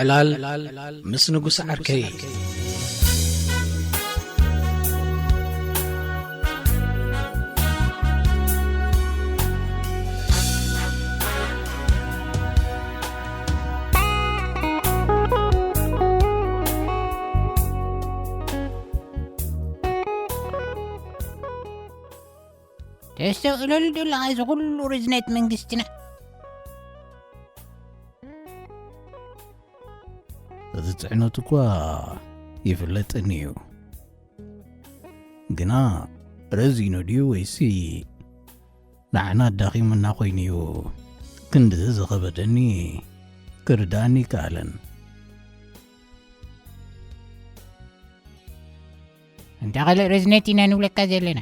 ዕላል ምስ ንጉስ ዓርከይ። ተስተውዕለሉ ዶ ኣለኻ እዚ ኩሉ ርዝነት መንግስትና? እዚ ጽዕነቱ እኳ ይፍለጥኒ እዩ። ግና ረዚኑ ድዩ ወይሲ ንዓና ኣዳኺሙና ኮይኑ እዩ ክንድዚ ዝኸበደኒ ክርድኣኒ ይከኣለን። እንተ ኸልእ ርዝነት ኢና ንብለካ ዘለና።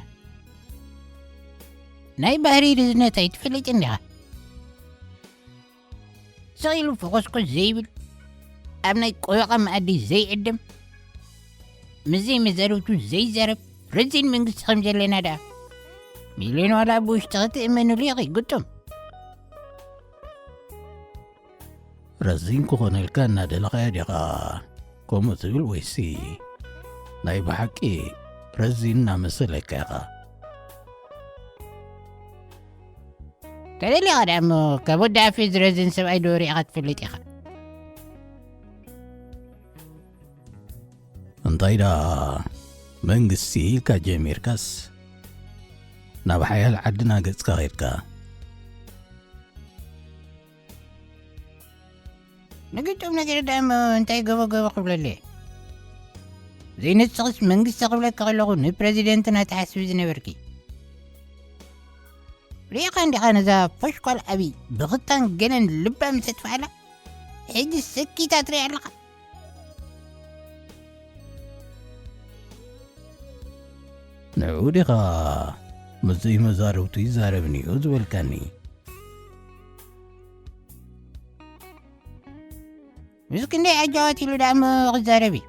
ናይ ባህሪ ርዝነት ኣይትፈልጥን ዲኻ? ስቕ ኢሉ ፈኾስኮስ ዘይብል፣ ኣብ ናይ ቆበቓ መኣዲ ዘይዕደም፣ ምስ ዘይመዛርብቱ ዘይዛረብ ረዚን መንግስቲ ከም ዘለና ደኣ፣ ሚልዮን ዋላ ኣብ ውሽጥኺ ትእመንሉ ኢኺ ግጡም። ረዚን ክኾነልካ እናደለኻዮ ዲኻ ከምኡ ትብል ወይሲ ናይ ብሓቂ ረዚን እናመሰለካ ኢኻ? ተደሊኻ ደኣ እሞ ካብ ወዲ ኣፌ ዝረዝን ሰብኣይ ዶ ርኢኻ ትፈልጥ ኢኻ? እንታይ ደኣ መንግስቲ ኢልካ ጀሚርካስ ናብ ሓያል ዓድና ገጽካ ኸድካ? ንግጭም ነገር ደኣ እሞ እንታይ ገበገበ ክብለለየ? ዘይንስኽስ መንግስቲ ክብለካ ከለኹ ንፕረዚደንትና ትሓስቢ ዝነበርኪ። ርኢኻ እንዲኻ ነዛ ፈሽኳል ኣብይ ብኽታን ገለን ልባ ምስ ኣጥፍኣላ፣ ሕጂ ሰኪታ ትሪኣ ኣለኻ። ንዕኡ ዲኻ ምስ ዘይመዛርብቱ ይዛረብኒ እዩ ዝበልካኒ? ምስ ክንደይ ኣጃዋት ኢሉ ደኣ እሞ ክዛረብ እዩ?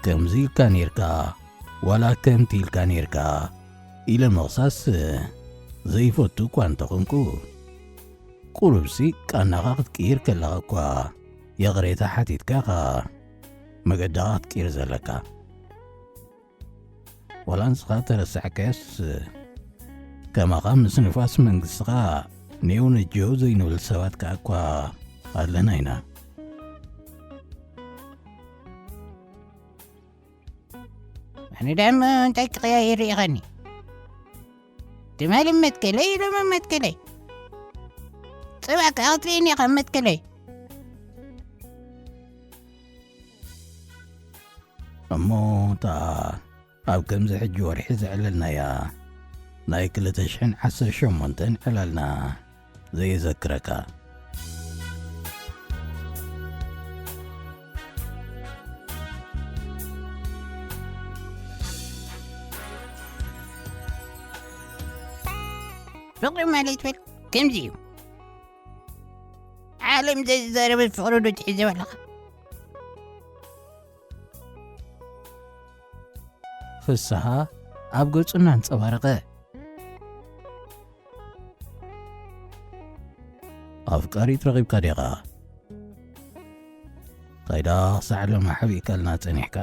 ከምዚ ኢልካ ኔርካ፣ ዋላ ከምቲ ኢልካ ኔርካ ኢለ ምኽሳስ ዘይፈቱ እኳ እንተኾንኩ፣ ቁሩብሲ ቃናኻ ክትቅይር ከለኻ እኳ ይቕሬታ ሓቲትካ ኢኻ መገዳኻ ክትቅይር ዘለካ። ዋላ ንስኻ ተረሳዕካዮስ፣ ከማኻ ምስ ንፋስ መንግስትኻ ኔው ነጀው ዘይንብል ሰባት ከኣ እኳ ኣለና ኢና። ኣነ ደኣ እሞ እንታይ ክቕያየር ኢኻኒ? ትማሊ መትከለይ፣ ሎሚ መትከለይ። ጽባሕ ከኣ ክትርእየኒ ኢኻ መትከለይ። እሞ እታ ኣብ ከምዚ ሕጂ ወርሒ ዘዕለልናያ ናይ ክልተ ሽሕን ዓሰርተ ሸሞንተን ዕላልና ዘየዘክረካ። ፍቕሪ ማለት በል ከምዚ እዩ። ዓለም ዘይዛረበት ፍቕሪ ዶ ትሕዘብ ኣለኻ? ፍስሃ ኣብ ገጹ እናንጸባረቐ። ኣፍቃሪት ረኺብካ ዲኻ? እንታይ ደኣ ክሳዕ ሎሚ ሓቢእካልና ጸኒሕካ?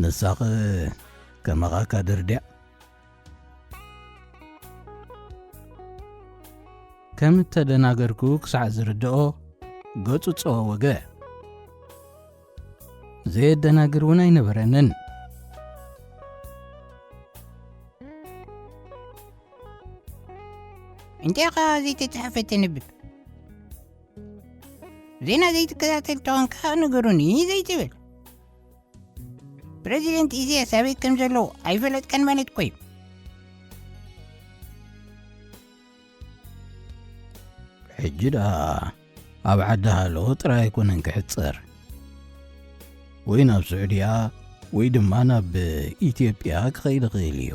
ንሳኸ ከማኻ ካድር ድያ? ከም እተደናገርኩ ክሳዕ ዝርድኦ ገጹ ጸወወገ። ዘየደናግር እውን ኣይነበረንን። እንታይ ኢኻ ዘይተጻሕፈ ተንብብ? ዜና ዘይትከታተል ተኾንካ ንገሩኒ ዘይትብል? ፕረዚደንት ኢሳያስ ኣበይ ከም ዘለዉ ኣይፈለጥካን ማለት እኮ እዩ። ሕጂ ደኣ ኣብ ዓዲ ሃሎ ጥራይ ኣይኮነን ክሕጸር፣ ወይ ናብ ስዑድያ ወይ ድማ ናብ ኢትዮጵያ ክኸይድ ይኽእል እዩ።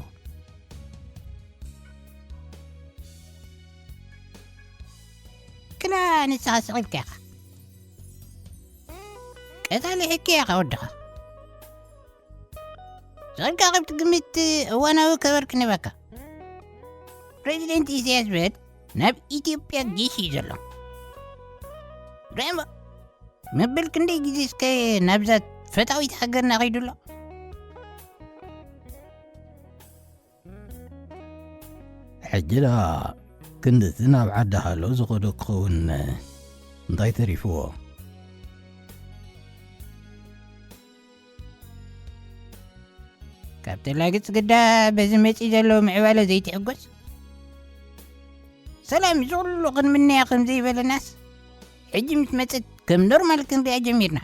ክላ ንስኻ ስቕ ኢልካ ኢኻ። ቀታሊ ሕኪ ኢኻ ወድኻ። ስቕ ኢልካ ከብቲ ግምት እዋናዊ ከበር ክንበካ። ፕሬዚደንት ኢሳያስ በል ናብ ኢትዮጵያ ጌሽ እዩ ዘሎ። ርኣሞ፣ መበል ክንደይ ግዜ እስከ ናብዛ ፈታዊት ሃገርና ከይዱ ኣሎ? ሕጂ ደኣ ክንድቲ ናብ ዓዲ ሃሎ ዝኸዶ ክኸውን እንታይ ተሪፍዎ? ካብ ተላግጽ ግዳ በዚ መጺ ዘሎ ምዕባለ ዘይትሕጎስ? ሰላም እዚ ኩሉ ክንምነያ ከም ዘይበለናስ፣ ሕጂ ምስ መጸት ከም ኖርማል ክንሪኣ ጀሚርና።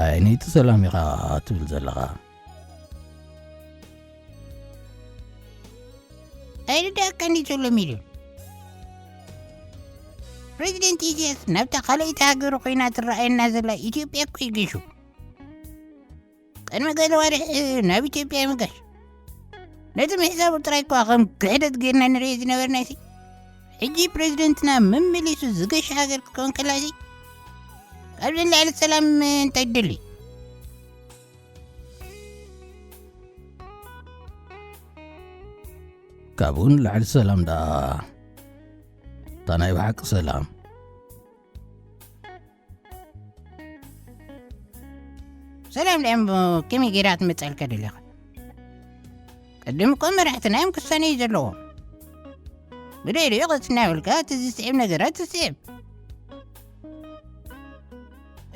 ኣየነይቲ ሰላም ኢኻ ትብል ዘለኻ? ኣይርዳእካን እዩ ዘሎ ሚልዮን። ፕሬዚደንት ኢሳያስ ናብታ ካልኣይቲ ሃገሩ ኮይና ትረኣየና ዘላ ኢትዮጵያ እኮ እዩ ገሹ። ቅድሚ ገለ ዋርሕ ናብ ኢትዮጵያ ይምገሽ። ነቲ ምሕሳቡ ጥራይ እኳ ከም ክሕደት ጌርና ንርኢ ዝነበርና ሲ፣ ሕጂ ፕሬዚደንትና መመሊሱ ዝገሽ ሃገር ክትከውን ከላ ሲ፣ ካብዚ ንላዕሊ ሰላም እንታይ ትደሊ? ካብኡ ንላዕሊ ሰላም ደኣ፣ እታ ናይ ብሓቂ ሰላም። ሰላም ደኣ እሞ ከመይ ጌራ ክትመጸልካ ደሊኻ? ቅድም እኮ መራሕትና እዮም ክሳነ እዩ ዘለዎም። ብድሕሪኡ ቀስ እናበልካ እቲ ዝስዕብ ነገራት ትስዕብ።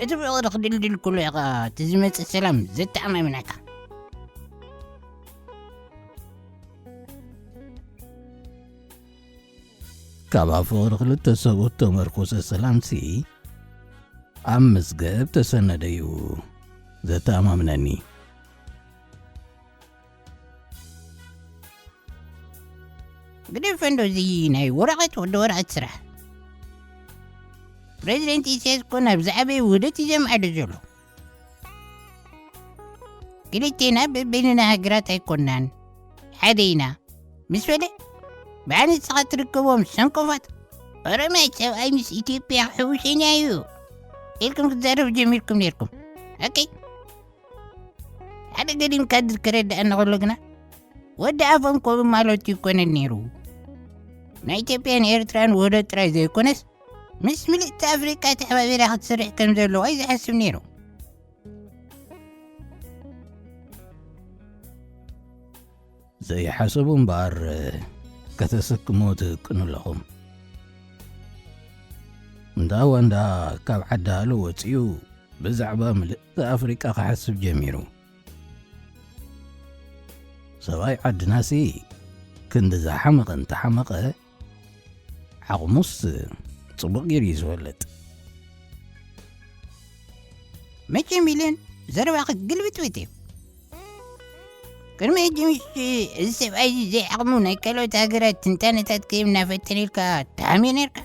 እቲ ፍቕሪ ክድልድል ኩሉ ኢኻ እቲ ዝመጽእ ሰላም ዘተኣማምነካ። ካብ ኣብ ፍቕሪ ክልተ ሰብኡት ተመርኮሰ ሰላምሲ ኣብ መዝገብ ተሰነደ እዩ ዘተኣማምነኒ። ግደፈ እንዶ እዚ ናይ ወረቐት ወዲ ወረቐት ስራሕ። ፕሬዚደንት ኢሳያስ እኮ ናብ ዝዓበየ ውህደት እዩ ዘምዓዶ ዘሎ። ክልቴና በበይንና ሃገራት ኣይኮናን፣ ሓደ ኢና ምስ በለ፣ ብዓል ንስኻ ትርከቦም ሰንኮፋት ኦሮማይ ሰብኣይ ምስ ኢትዮጵያ ሕውሸኛ እዩ ኢልኩም ክትዛረቡ ጀሚርኩም ነይርኩም። ኦኬ፣ ሓደ ገዲምካ ክረድኣና ከሎ ግና ወዲ ኣፎም ከምኡ ማለቱ ይኮነን ነይሩ። ናይ ኢትዮጵያን ኤርትራን ውህደት ጥራይ ዘይኮነስ ምስ ምልእቲ ኣፍሪቃ ተሓባቢራ ክትሰርሕ ከም ዘለዋ እዩ ዝሓስብ ነይሩ። ዘይሓሰቡ እምበኣር ከተሰክሞ ትህቅኑ ኣለኹም። እንዳ ዋንዳ ካብ ዓዲ ሃሎ ወጺኡ ብዛዕባ ምልእቲ ኣፍሪቃ ክሓስብ ጀሚሩ። ሰብኣይ ዓድናሲ ክንዲ ዝሓመቐ እንተሓመቐ ዓቕሙስ ጽቡቕ ገይሩ እዩ ዝፈልጥ። መቸም ኢለን ዘረባኺ ግልብጥብጥ እዩ። ቅድሚ ሕጂ ምሽ እዚ ሰብኣይ እዚ ዘይዓቕሙ ናይ ካልኦት ሃገራት ትንታነታት ክህብ እናፈተነ ኢልካ ትሃምዮ ነርካ።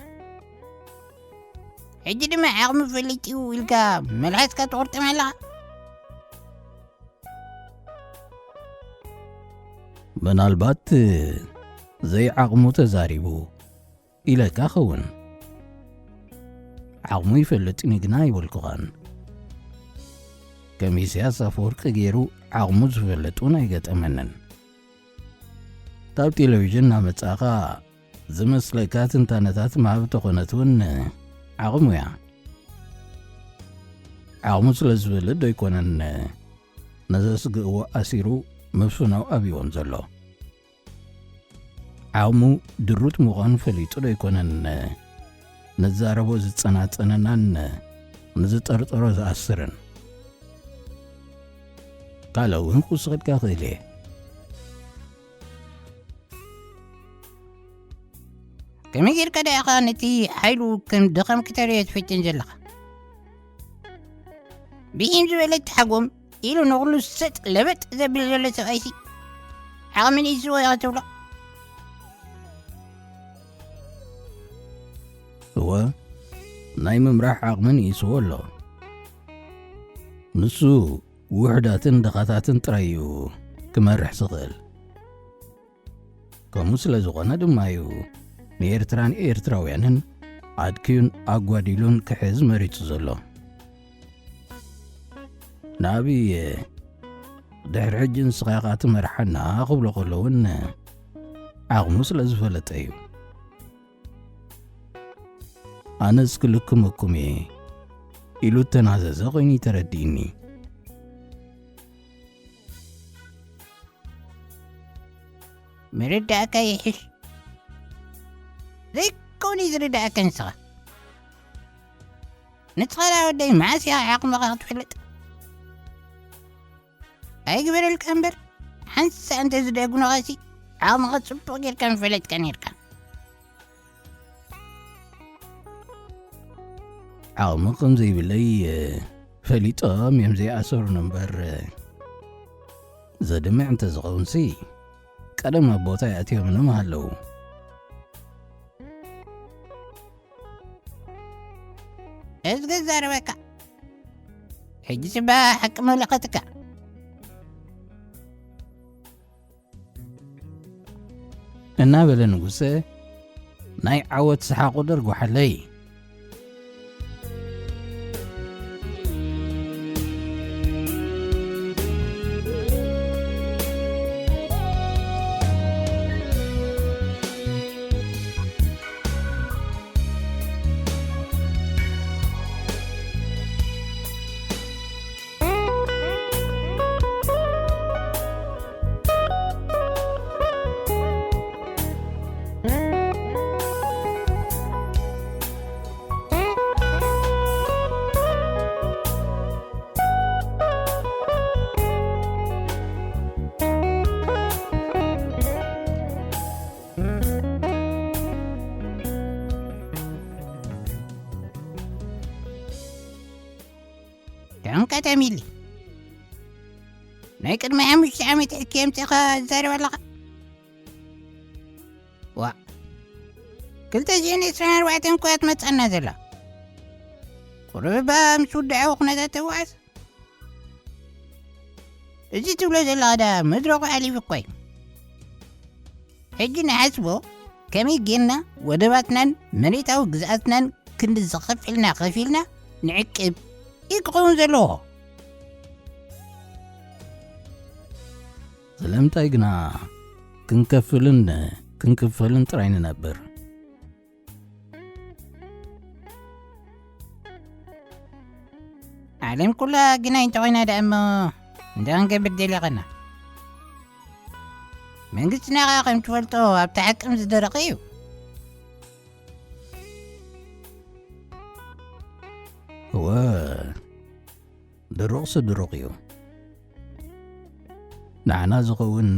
ሕጂ ድማ ዓቕሙ ፈሊጡ ኢልካ መልሓስካ ትቑርጥም ኣለኻ። ምናልባት ዘይዓቕሙ ተዛሪቡ ኢለካ ኸውን። ዓቕሙ ይፈልጥን እዩ ግና ኣይበልኩኻን። ከም ኢሳያስ ኣፈወርቂ ገይሩ ዓቕሙ ዝፈልጥ እውን ኣይገጠመንን። ካብ ቴሌቪዥን እናመጻኻ ዝመስለካ ትንታነታት ምሃብ ተኾነት እውን ዓቕሙ እያ። ዓቕሙ ስለ ዝፈልጥ ዶ ኣይኮነን ነዘስግእዎ ኣሲሩ መፍናው ኣብይዎም ዘሎ? ዓቕሙ ድሩት ምዃኑ ፈሊጡ ዶ ኣይኮነን ንዛረቦ ዝጸናጸነናን ንዝጠርጠሮ ዝኣስርን? ካልእ እውን ክውስኸልካ ክእል እየ። ከመይ ጌርካ ደኣ ኢኻ ነቲ ሓይሉ ከም ድኻም ክተርእዮ ትፍትን ዘለኻ? ብሂም ዝበለት ሓጎም ኢሉ ንኹሉ ሰጥ ለበጥ ዘብል ዘሎ ሰብኣይሲ ዓቕሚ ንኢስዎ ኢኻ ትብሎ? እወ፣ ናይ ምምራሕ ዓቕሚ ንኢስዎ ኣሎ። ንሱ ውሑዳትን ድኻታትን ጥራይ እዩ ክመርሕ ዝኽእል። ከምኡ ስለ ዝኾነ ድማ እዩ ንኤርትራን ኤርትራውያንን ኣድክዩን ኣጓዲሉን ክሕዝ መሪጹ ዘሎ። ንኣብይ ድሕሪ ሕጂ ንስኻ ኢኻ ትመርሓና ክብሎ ከሎ እውን ዓቕሙ ስለ ዝፈለጠ እዩ። ኣነስ ክልክመኩም እየ ኢሉ እተናዘዘ ኮይኑ እዩ ተረዲእኒ። ምርዳእካ ይሕሽ። ዘይኮን እዩ ዝርዳእካ ንስኻ። ንስኻ ደኣ ወደይ መዓስ ኢኻ ዓቕምኻ ክትፈልጥ? ኣይግበረልካ እምበር፣ ሓንሳእ እንተ ዝደጉኑኻሲ ዓቕምኻ ጽቡቕ ጌርካ ምፈለጥካ ኔርካ። ዓቕሚ ከም ዘይብለይ ፈሊጦም እዮም ዘይኣሰሩኒ እምበር፣ ዘድምዕ እንተ ዝኸውንሲ ቀደም ኣብ ቦታይ ኣትዮምኒ ምሃለዉ። እዝጊ ዛረበካ። ሕጂ ስባ ሓቂ መለኸትካ። እናበለ ንጉሰ ናይ ዓወት ሰሓቑ ደርጓሓለይ። ደንቀ ተሚሊ፣ ናይ ቅድሚ ሓሙሽተ ዓመት ሕኪ የምፅእኻ ትዛረብ ኣለኻ። ዋ፣ ክልተ ሽሕን ዕስራን ኣርባዕተን እኮ እያ ትመፅኣና ዘላ። ቁሩብ እባ ምስ ውድዓዊ ኩነታት ተዋዓስ። እዚ ትብሎ ዘለኻ ደኣ መድረኹ ሓሊፉ እኮ እዩ። ሕጂ ንሓስቦ፣ ከመይ ጌርና ወደባትናን መሬታዊ ግዝኣትናን ክንዲ ዝኸፍልና ከፊልና ንዕቅብ እዩ ክኸውን ዘለዎ። ስለምንታይ ግና ክንከፍልን ክንክፈልን ጥራይ ንነብር? ዓለም ኩላ ግናይ እንተኾይና ደኣ እሞ እንታይ ክንገብር ደሊኻና? መንግስትና ኸኣ ከም ትፈልጦ ኣብቲ ሓቅም ዝደረቐ እዩ። እወ፣ ድሩቕሲ ድሩቕ እዩ። ንዓና ዝኸውን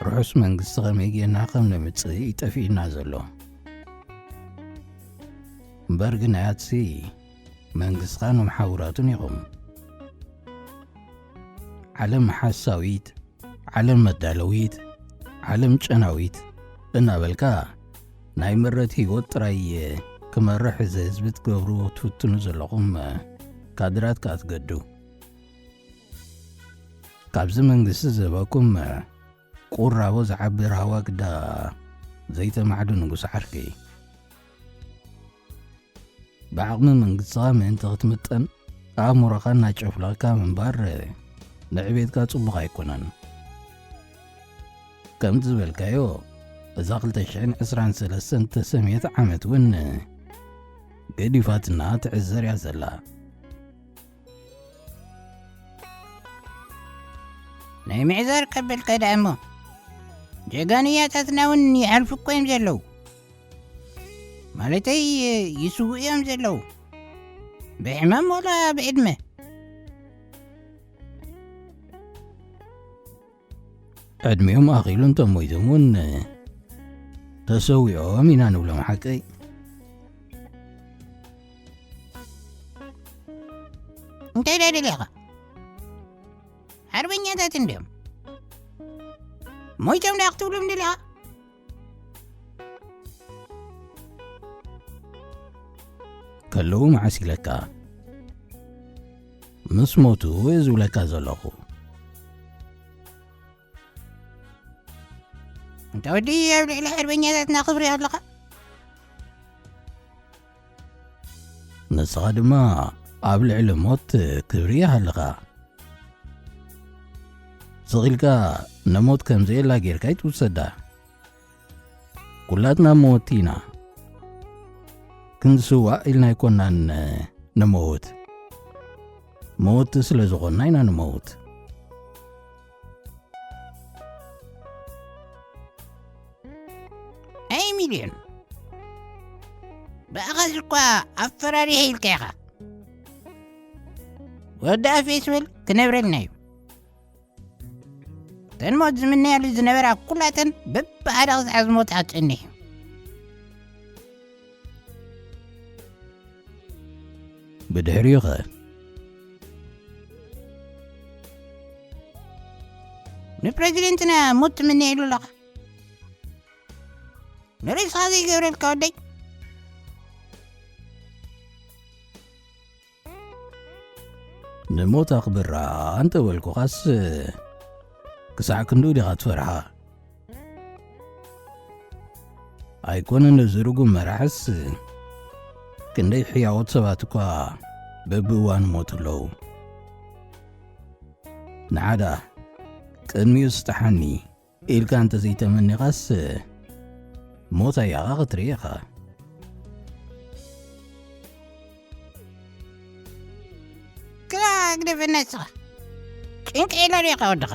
ርሑስ መንግስቲ ኸመይ ጌርና ከም ነምጽእ እዩ ጠፊእና ዘሎ። እምበር ግን ኣያትሲ መንግስትኻን መሓውራቱን ኢኹም። ዓለም ሓሳዊት፣ ዓለም መዳለዊት፣ ዓለም ጨናዊት እናበልካ ናይ ምረት ህይወት ጥራይ ክመርሕ እዚ ህዝቢ ትገብሩ ትፍትኑ ዘለኹም ካድራት ከኣ ትገዱ። ካብዚ መንግስቲ ዝህበኩም ቁራቦ ዝዓቢ ራህዋ ግዳ ዘይተማዕዱ ንጉስ ዓርኪ። ብዓቕሚ መንግስትኻ ምእንቲ ክትምጠን ኣእምሮኻ እናጨፍለቕካ ምንባር ንዕቤትካ ጽቡቕ ኣይኮነን። ከምቲ ዝበልካዮ እዛ ክልተ ሽሕን ዕስራን ሰለስተን እተሰምየት ዓመት እውን ገዲፋትና ትዕዘር እያ ዘላ። ናይ ምዕዛር ከበልካ ደኣ እሞ ጀጋኑ ያታትና እውን ይሓልፉ እኮ እዮም ዘለዉ። ማለተይ ይስውኡ እዮም ዘለዉ። ብሕማም ወላ ብዕድመ? ዕድሚኦም ኣኺሉ እንተሞይቶም እውን ተሰዊኦም ኢና ንብሎም ሓቀይ። እንታይ ደኣ ደሊኻ? ሓርበኛታት እንድዮም። ሞይቶም ደኣ ክትብሎም ደሊኻ? ከለዉ መዓስ ኢለካ? ምስ ሞቱ እየ ዝብለካ ዘለኹ። እንተ ወዲ ኣብ ልዕሊ ሓርበኛታትና ክብሪ ኣለኻ? ንስኻ ድማ ኣብ ልዕሊ ሞት ክብሪ ይሃልኻ። ትኺልካ ንሞት ከም ዘየላ ጌርካ ኣይትውሰዳ። ኩላትና መወቲ ኢና። ክንስዋእ ኢልና ኣይኮናን ንመውት። መወቲ ስለ ዝኾንና ኢና ንመውት። ኣይ ሚልዮን፣ ብኣኻስ እኳ ኣፈራሪሐ ኢልካ ኢኻ። ወዲ ኣፌስ በል ክነብረልና እዩ። እተን ሞት ዝምነያሉ ዝነበራ ኩላተን በብሓደ ክሳዕ ዝሞት ኣጨኒሕ እዩ። ብድሕሪኡ ኸ? ንፕረዚደንትና ሞት ትምነየሉ ኣለኻ? ንርእስኻ ዘይገብረልካ ወደይ? ንሞት ኣኽብራ እንተ በልኩኻስ ክሳዕ ክንድኡ ዲኻ ትፈርሓ? ኣይኮነን እዚ ርጉም መራሕስ ክንደይ ሕያዎት ሰባት እኳ በብእዋኑ ሞቱ ኣለዉ። ንዓዳ ቅድሚኡ ስጥሓኒ ኢልካ እንተ ዘይተመኒኻስ ሞት ኣያኻ ክትርኢ ኢኻ። ክላ ግደፈና ንስኻ። ጭንቂ ኢላ ዶ ኢኻ ወድኻ?